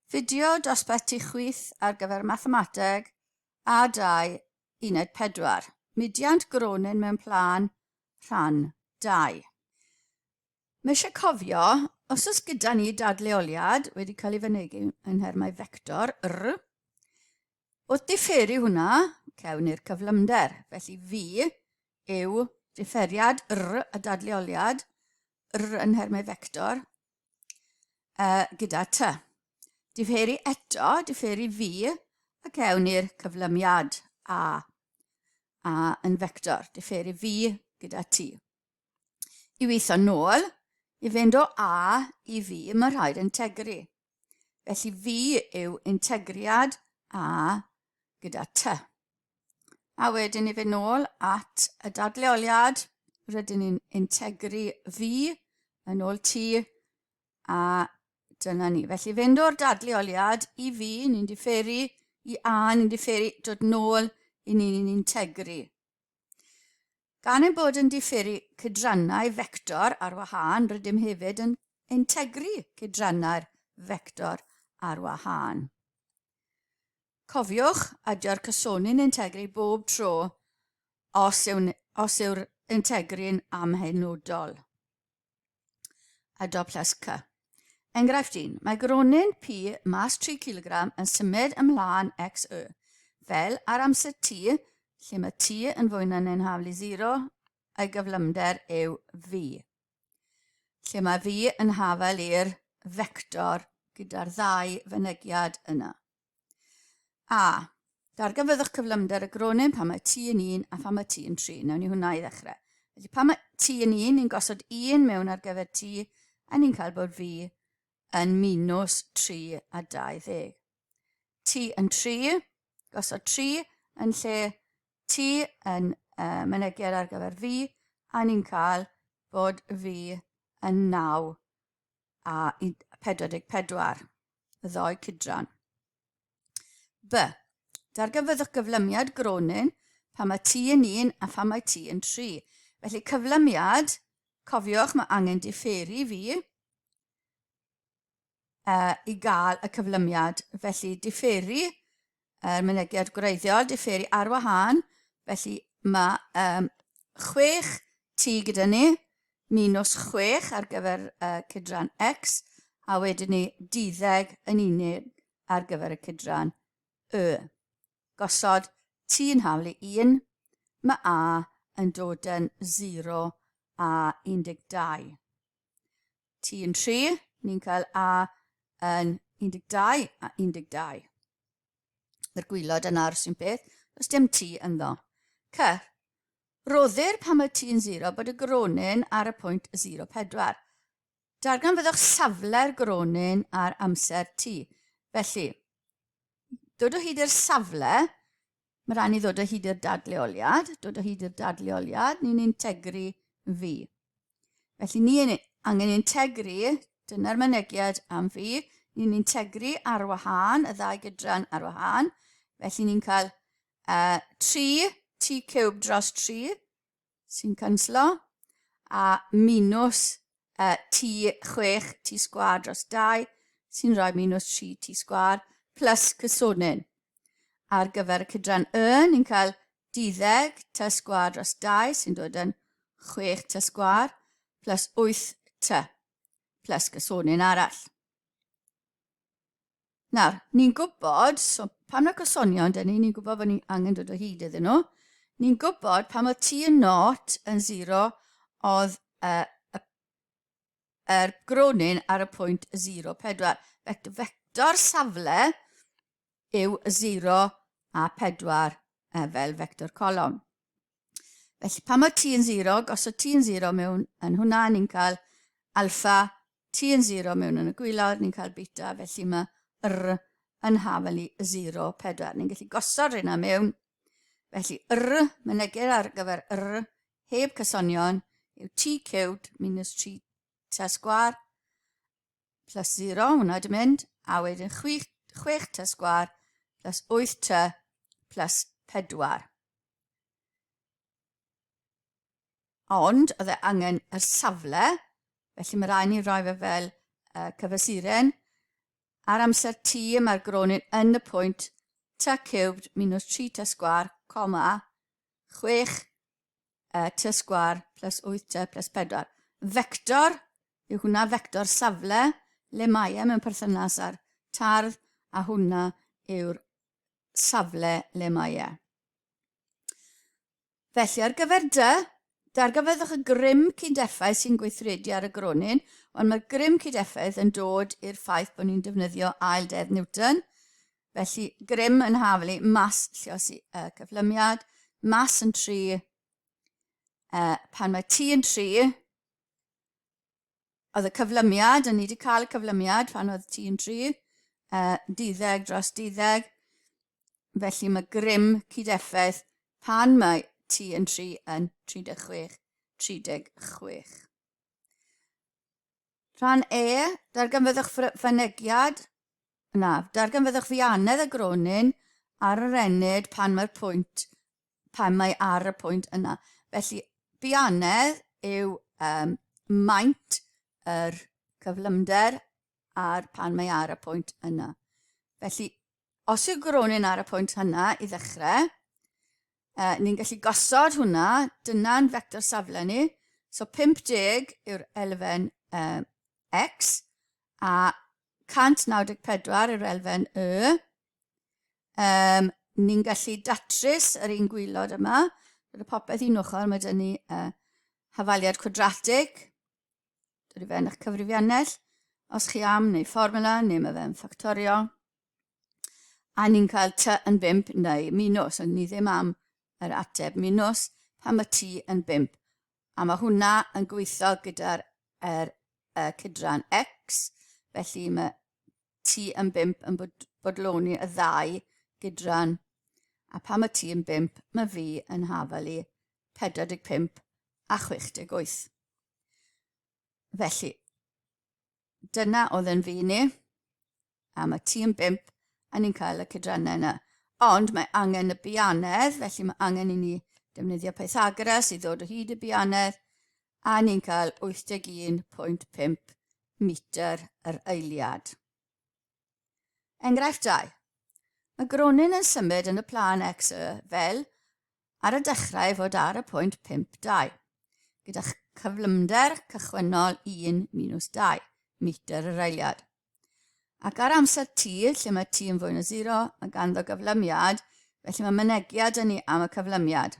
Fideo dosbarth tu chwith ar gyfer Mathemateg A2 Uned 4, Mudiant gronyn mewn plân, Rhan 2. Mae eisiau cofio, os oes gyda ni dadleoliad wedi cael ei fynegi yn nhermau fector, r, wrth diferu hwnna, cewn ni'r cyflymder. Felly V yw diferiad r y dadleoliad, r yn nhermau fector, uh, gyda t. Diferu eto, diferu fi, ac ewn i'r cyflymiad a, a yn fector. Diferu fi gyda t. I weithio nôl, i fynd o A i fi, mae rhaid integru. Felly fi yw integriad A gyda t. A wedyn i fynd nôl at y dadleoliad, rydyn ni'n integru fi yn ôl ti, a dyna ni. Felly fynd o'r dadleoliad i fi, ni'n diferu, i A, ni'n diferu, dod nôl i ni'n integru. Gan ein bod yn diferu cydrannau fector ar wahân, rydym hefyd yn integru cydrannau'r fector ar wahân. Cofiwch adio'r cysonyn integru bob tro os yw'n os yw'r integru'n amhenodol. Ado plus C. Enghraifft 1. Mae gronyn P mas 3 kg yn symud ymlaen x y. Fel ar amser t, lle mae t yn fwy na neu'n haflu 0, ei gyflymder yw v. Lle mae v yn hafal i'r fector gyda'r ddau fynegiad yna. A. Darganfyddwch cyflymder y gronyn pan mae t yn 1 a phan mae t yn 3. Newn ni hwnna i ddechrau. Felly pan mae t yn 1, ni'n gosod 1 mewn ar gyfer t, a ni'n cael bod v yn minus 3 a 20. T yn 3, gosod 3 yn lle t yn uh, mynegiad ar gyfer v, a ni'n cael bod v yn 9 a 44, y ddou cydran. B. Darganfyddwch gyflymiad gronyn pan mae t yn 1 a phan mae t yn 3. Felly cyflymiad, cofiwch mae angen diferu fi uh, i gael y cyflymiad. Felly diferu yr mynegiad gwreiddiol, diferu ar wahân, felly mae um, 6 t gyda ni, minus 6 ar gyfer uh, cydran x, a wedyn ni duddeg yn unig ar gyfer y cydran y. Gosod t yn haflu 1, mae a yn dod yn 0 a 12. T yn 3, ni'n cael A yn 12 a 12. Mae'r gwylod yn aros un peth, does dim T ynddo. C. Roddir pan mae T yn 0 bod y gronyn ar y pwynt 04. Darganfyddwch safle'r gronyn ar amser T. Felly, dod o hyd i'r safle, mae rhaid ni ddod o hyd i'r dadleoliad, dod o hyd i'r dadleoliad, ni'n integru fi. Felly ni yn angen integru, dyna'r mynegiad am fi, ni'n integru ar wahân, y ddau gydran ar wahân, felly ni'n cael uh, 3 t cube dros 3 sy'n canslo, a minus uh, t 6 t sgwar dros 2 sy'n rhoi minus 3 t sgwar plus cysonyn. Ar gyfer y cydran y, ni'n cael Duddeg t sgwâr dros 2 sy'n dod yn 6 t sgwâr plus 8 t plus cysonyn arall. Nawr, ni'n gwybod, so pan mae cysonion dyn ni, ni'n gwybod bod ni angen dod o hyd iddyn nhw. Ni'n gwybod pan mae t yn not yn 0 oedd uh, y, yr gronyn ar y pwynt 0, 4. Vector safle yw 0 a 4 fel fector colofn. Felly pan mae t yn 0, gosod t yn 0 mewn yn hwnna, ni'n cael alfa, t yn 0 mewn yn y gwylod, ni'n cael beta, felly mae r yn hafel i 0, 4. Ni'n gallu gosod rheina mewn. Felly r, mynegir ar gyfer r, heb cysonion, yw t cubed minus 3 t sgwar plus 0, hwnna wedi mynd, a wedyn 6, 6 t sgwar plus 8 t plus 4. Ond oedd e angen yr safle, felly mae rhaid ni roi fe fel uh, cyfesuren, Ar amser t mae'r gronyn yn y pwynt t cubed minus 3 t sgwar, coma, 6 t sgwar plus 8t plus 4. Fector yw hwnna, fector safle, le mae e mewn perthynas â'r tardd, a hwnna yw'r safle le mae e. Felly, ar gyfer dy, darganfyddwch y grym cyd-effaith sy'n gweithredu ar y gronyn, ond mae'r grym cyd-effaith yn dod i'r ffaith bod ni'n defnyddio ail deddf Newton. Felly, grym yn haflu mas lliosi y cyflymiad, mas yn 3, pan mae t yn 3, Oedd y cyflymiad, o'n ni wedi cael y cyflymiad pan oedd t yn 3, duddeg dros duddeg. Felly mae grym cyd-effaith pan mae t yn 3 yn 36, 36. Rhan E, darganfyddwch fynegiad, na, darganfyddwch fianedd y gronyn ar yr ennyd pan mae'r pwynt pan mae ar y pwynt yna. Felly, bianedd yw um, maint yr cyflymder ar pan mae ar y pwynt yna. Felly, os yw gronyn ar y pwynt yna i ddechrau, ni'n gallu gosod hwnna, dyna'n fector safle ni. So 50 yw'r elfen x, a 194 yw'r elfen y. Ni'n gallu datrys yr un gwylod yma. Gyda popeth un ochr, mae dyn ni hafaliad cwadratig. Dod i fewn eich cyfrifiannell, os chi am, neu fformula, neu mae fe'n ffactorio. A ni'n cael t yn 5 neu minus, ond ni ddim am yr ateb minus pan mae t yn 5. A mae hwnna yn gweithio gyda'r er, cydran x, felly mae t yn 5 yn bod, bodloni y ddau gydran. A pan mae t yn 5, mae fi yn hafal i 45 a 68. Felly, dyna oedd yn fi ni. A mae t yn 5 a ni'n cael y cydrannau yna. Ond mae angen y bianedd, felly mae angen i ni defnyddio Pythagoras i ddod o hyd y bianedd, a ni'n cael 81.5 metr yr eiliad. Enghraifft 2. Mae gronyn yn symud yn y plân XY fel ar y dechrau fod ar y pwynt 5, 2, gyda chyflymder cychwynnol 1 minus 2 metr yr eiliad. Ac ar amser t, lle mae t yn fwy na 0, mae ganddo gyflymiad, felly mae mynegiad yn ni am y cyflymiad.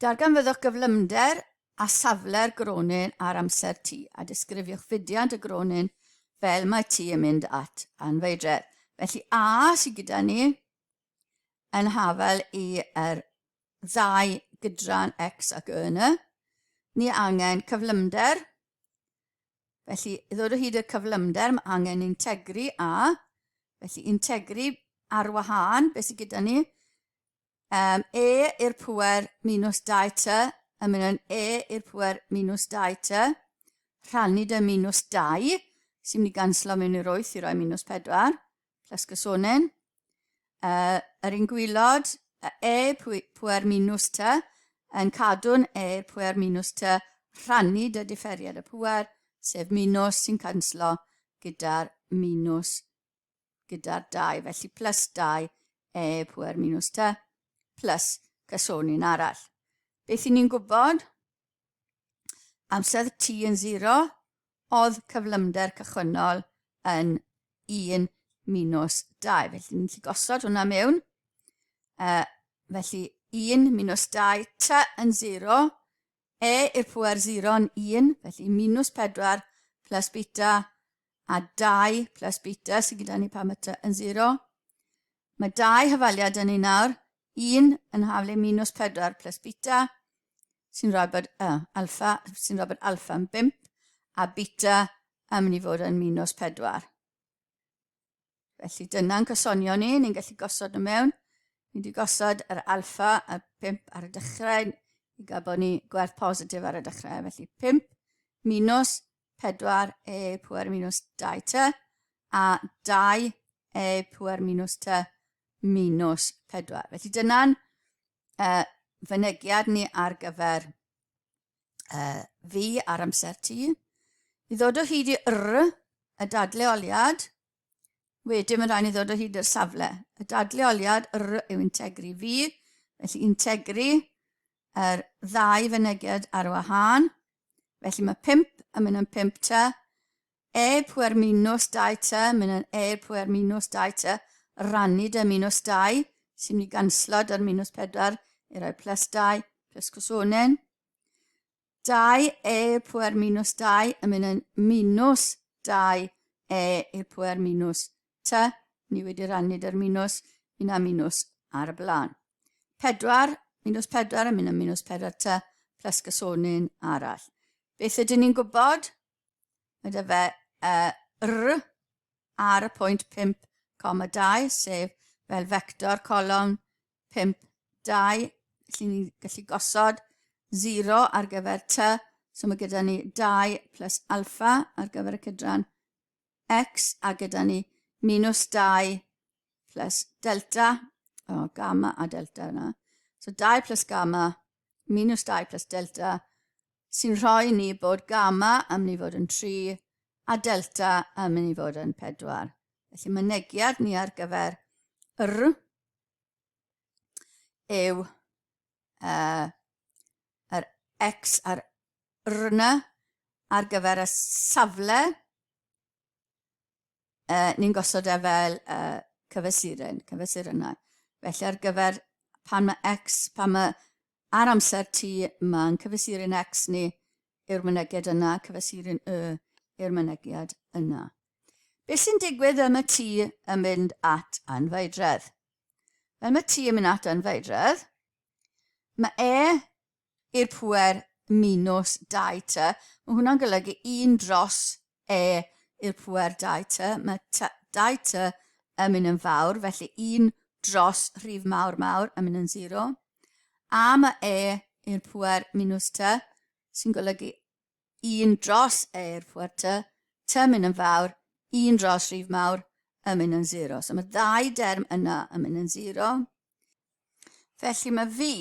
Darganfyddwch gyflymder a safle'r gronyn ar amser T, a disgrifiwch fudiant y gronyn fel mae T yn mynd at anfeidredd. Felly A sydd gyda ni yn hafel i yr ddau gydran X ac Y yna. Ni angen cyflymder. Felly, i ddod o hyd i'r cyflymder, mae angen integru A. Felly, integru ar wahân, beth sydd gyda ni? E i'r pŵer minus 2t yn mynd yn E i'r pŵer minus 2t, rhannu dy minus 2, sy'n mynd i ganslo mewn i'r 8 i roi minus 4, plus gysonyn. Yr un gwylod, E pŵer minus t, yn cadw'n E i'r pŵer minus t, rhannu dy differiad y pŵer, sef minus sy'n canslo gyda'r minus gyda'r 2, felly plus 2 e pwer minus t plus cysonyn arall. Beth i ni'n gwybod? Amser t yn 0, oedd cyflymder cychwynnol yn 1 minus 2. Felly ni'n gallu gosod hwnna mewn. Felly 1 minus 2, t yn 0, E i'r pŵer 0 yn 1, felly minus 4 plus beta a 2 plus beta sydd gyda ni pan mae t yn 0. Mae dau hyfaliad yn ni nawr, un yn haflu minus 4 plus beta, sy'n rhoi bod alfa, sy'n rhoi bod alfa yn 5, a beta yn mynd i fod yn minus 4. Felly dyna'n cysonio ni, ni'n gallu gosod nhw mewn. Ni wedi gosod yr alfa a 5 ar y dechrau, i gael bod ni gwerth positif ar y dechrau. Felly 5 minus 4 e pwer minus 2t a 2 e pwer minus t minus 4. Felly dyna'n fynegiad ni ar gyfer fi ar amser t. I ddod o hyd i r, Y dadleoliad, wedyn mae rhaid ni ddod o hyd i'r safle. Y dadleoliad R yw integru V, felly integru yr ddau fynegiad ar wahân. Felly mae 5 yn mynd yn 5 t, e pwer minus 2 t, mynd yn e pwer minus 2 t, rannu dy minus 2, sy'n mynd i ganslo dy'r minus 4 i roi plus 2 plus cosonyn. 2 e i'r pwer minus 2 yn mynd yn minus 2 e i'r pwer minus t. Ni wedi rannu dy'r minus, un a minus ar y blaen. 4 minus 4 yn mynd yn minus 4 t plus gysonyn arall. Beth ydyn ni'n gwybod? Mae dy fe r ar y pwynt 5,2, sef fel fector colofn 5, 2. Felly ni'n gallu gosod 0 ar gyfer t, so mae gyda ni 2 plus alpha ar gyfer y cydran x, a gyda ni minus 2 plus delta, oh, gamma a delta yna. So 2 plus gamma minus 2 plus delta sy'n rhoi ni bod gamma yn mynd i fod yn 3 a delta yn mynd i fod yn 4. Felly mynegiad ni ar gyfer R yw yr X a'r R yna ar gyfer y safle. Ni'n gosod e fel cyfesuryn, cyfesurynnau. Felly ar gyfer pan mae X, pan mae ar amser T, mae'n cyfesuryn X ni yw'r mynegiad yna, cyfesuryn Y yw'r mynegiad yna. Beth sy'n digwydd fel mae T yn mynd at anfeidredd? Fel mae T yn mynd at anfeidredd, mae E i'r pŵer minus 2T. Mae hwnna'n golygu 1 dros E i'r pŵer 2T. Mae 2T yn mynd yn fawr, felly 1 dros rhif mawr mawr yn mynd yn 0. A mae E i'r pŵer minus T, sy'n golygu 1 dros e i'r pŵer t, t mynd yn fawr, 1 dros rhif mawr yn mynd yn 0. So mae ddau derm yna yn mynd yn 0. Felly mae fi,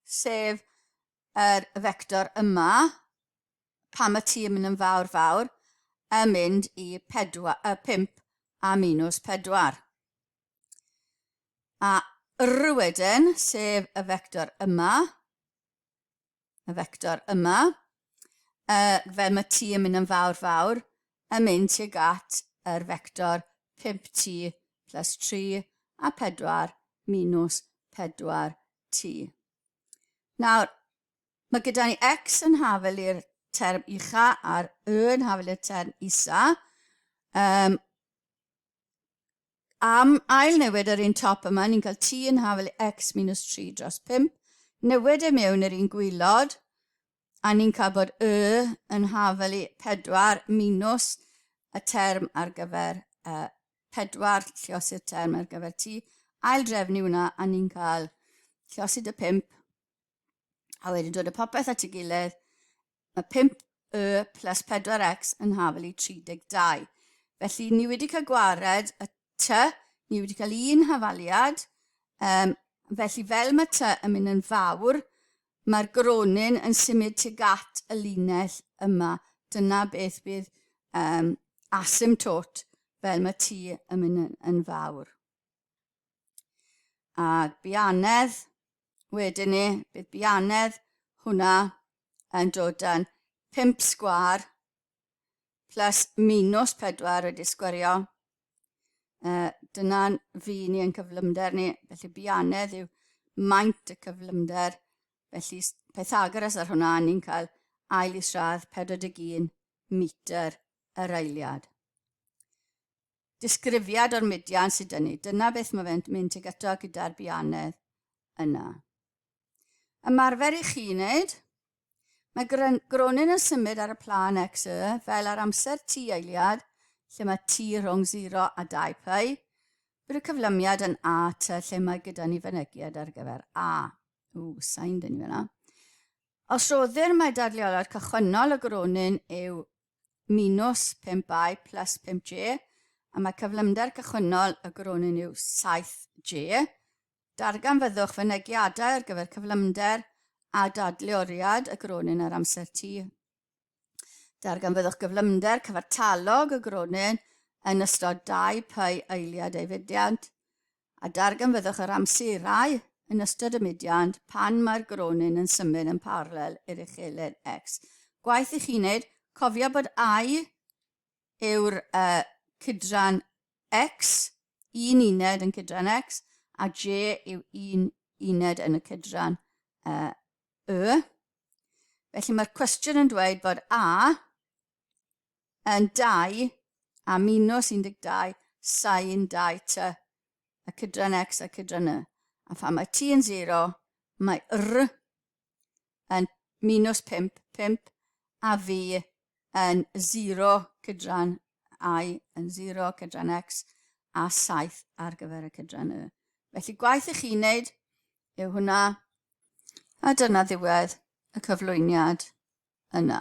sef yr fector yma, pan mae t yn mynd yn fawr fawr, yn mynd i 4, 5 a minus 4. A r wedyn, sef y fector yma, y fector yma, fel mae t yn mynd yn fawr fawr, yn mynd tuag at yr fector 5t plus 3 a 4 minus 4t. Nawr, mae gyda ni x yn hafel i'r term ucha a'r y yn hafel i'r term isa. Um, Am ail newid yr un top yma, ni'n cael t yn hafel i x minus 3 dros 5. Newid e mewn yr un gwylod, a ni'n cael bod y yn hafel i 4 minus y term ar gyfer uh, 4, lliosi'r term ar gyfer t. Ail drefnu hwnna, a ni'n cael lliosi dy 5, a wedyn dod y popeth at ei gilydd, Mae 5y plus 4x yn hafel i 32. Felly ni wedi cael gwared y t, ni wedi cael un hafaliad, um, felly fel mae t yn mynd yn fawr, mae'r gronyn yn symud tuag at y linell yma. Dyna beth bydd um, asymptote fel mae t yn mynd yn, yn fawr. A bianedd, wedyn ni, bydd bianedd hwnna yn dod yn 5 sgwar plus minus 4 wedi sgwario. Dyna'n fi ni yn cyflymder ni, felly bianedd yw maint y cyflymder. Felly Pythagoras ar hwnna, ni'n cael ail isradd 41 metr yr eiliad. Disgrifiad o'r mudiant sydd 'da ni. Dyna beth mae fe'n mynd tuag ato gyda'r bianedd yna. Ymarfer i chi wneud. Mae gronyn yn symud ar y plân XY fel ar amser t eiliad, lle mae t rhwng 0 a 2 pi. Bydd y cyflymiad yn a t lle mae gyda ni fynegiad ar gyfer a. Ww, sain dyn ni fyna. Os roddir mae dadleoliad cychwynnol y gronyn yw minus 5i plus 5j, a mae cyflymder cychwynnol y gronyn yw 7j. Darganfyddwch fynegiadau ar gyfer cyflymder a dadleoriad y gronyn ar amser t. Darganfyddwch gyflymder cyfartalog y gronyn yn ystod 2 pi eiliad ei fudiant, a darganfyddwch yr amserau yn ystod y mudiant pan mae'r gronyn yn symud yn paralel i'r ucheledd x. Gwaith i chi wneud, cofio bod I yw'r uh, cydran x, un uned yn cydran x, a j yw un uned yn y cydran uh, y. Felly mae'r cwestiwn yn dweud bod A yn 2 a minus 12 sain 2 t, y cydran x a cydran y. A phan mae t yn 0, mae r yn minus 5, 5, a v yn 0 cydran i yn 0 cydran x a 7 ar gyfer y cydran y. Felly gwaith i chi wneud yw hwnna. A dyna ddiwedd y cyflwyniad yna.